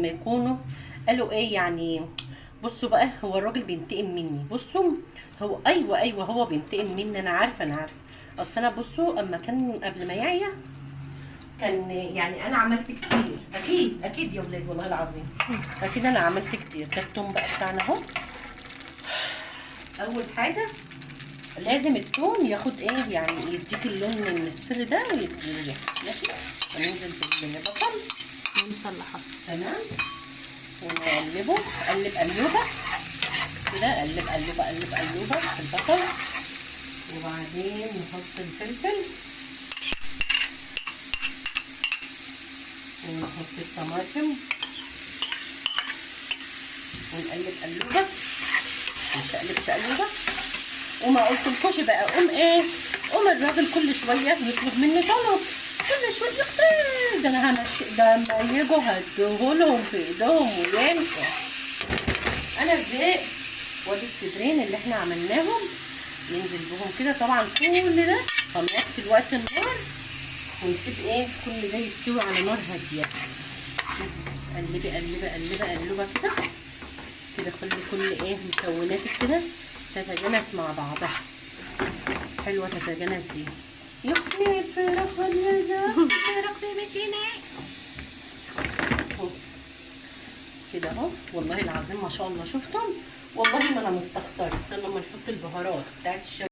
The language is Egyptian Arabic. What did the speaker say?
ما يكونوا قالوا ايه يعني. بصوا بقى، هو الراجل بينتقم مني. بصوا هو ايوه ايوه هو بينتقم مني، انا عارفه انا عارفه. اصل انا بصوا اما كان قبل ما يعيا كان يعني انا عملت كتير، اكيد اكيد يا ولاد والله العظيم اكيد انا عملت كتير. ده التوم بقى بتاعنا اهو. اول حاجة لازم التوم ياخد ايه يعني، يديك اللون من السر ده ويدي الريحة. ماشي، وننزل بالبصل. ننسى اللي حصل. تمام، ونقلبه قلب قلوبه كده، قلب قلوبه قلب قلوبه في البصل. وبعدين نحط الفلفل ونحط الطماطم ونقلب قلوبه ونشقلب شقلوبه. وما قلتلكوش بقى قوم ايه، قوم الراجل كل شوية يطلب مني طلب، كل شوية يختار ده انا همشي، ده اما يجوا هديهولهم في ايدهم ويمشوا. انا زهقت. وادي الصدرين اللي احنا عملناهم ننزل بهم كده. طبعا كل ده هنوطي الوقت النار ونسيب ايه كل ده يستوي على نار هادية. قلبي قلبي قلبي قلبه كده كده، خلي كل ايه مكوناتك كده تتجانس مع بعضها. حلوة تتجانس دي. يخني الفراخ الفراخ في بيتنا كده اهو. والله العظيم ما شاء الله، شفتم؟ والله ما انا مستخسره. استنوا اما نحط البهارات بتاعت الشاورما.